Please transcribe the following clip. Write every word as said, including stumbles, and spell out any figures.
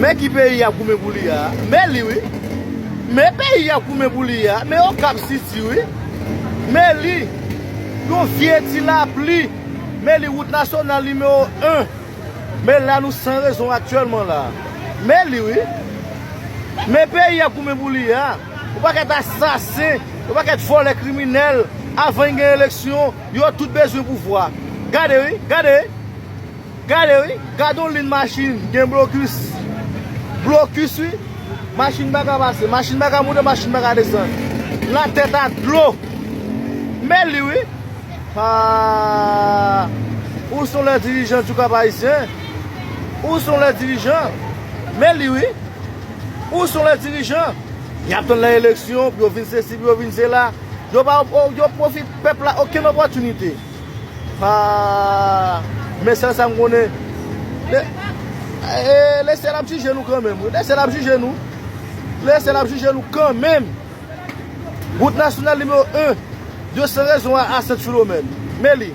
Men ki peyi y ap goumen pou li a? Men li wi. Men peyi y ap goumen pou li a? Men Okap City wi. Men li. Yon vye ti lapli. Men li wout nasyonal nimewo en. Men la nou san rezon aktyèlman la. Men li wi. Men peyi y ap goumen pou li a. Yon pakèt asasen, yon pakèt vòlè kriminèl. Avan y gen eleksyon, yo tout bezwen pouvwa. Gade wi, gade. Gade wi, gade yon liy machin, gen blokis. Blokis wi. Machin pa ka pase, machin pa ka monte, machin pa ka desann. Latèt a dlo. Men li wi. Ah, où sont les dirigeants du Cap Haïtien? Où sont les dirigeants? Men li wi. Où sont les dirigeants? Y ap tann nan eleksyon pou yo vin sesi, pou yo vin sela. Yo pa yo pwofit pèp la okenn opòtinite. Ah, men sèl sa m konnen. Le, eh, lesyèl ap jije nou kanmenm wi. Lesyèl ap jije nou. Lesyèl ap jije nou kanmenm. Wout nasyonal nimewo en. Yo san rezon a, a Sent Filomèn. Men li.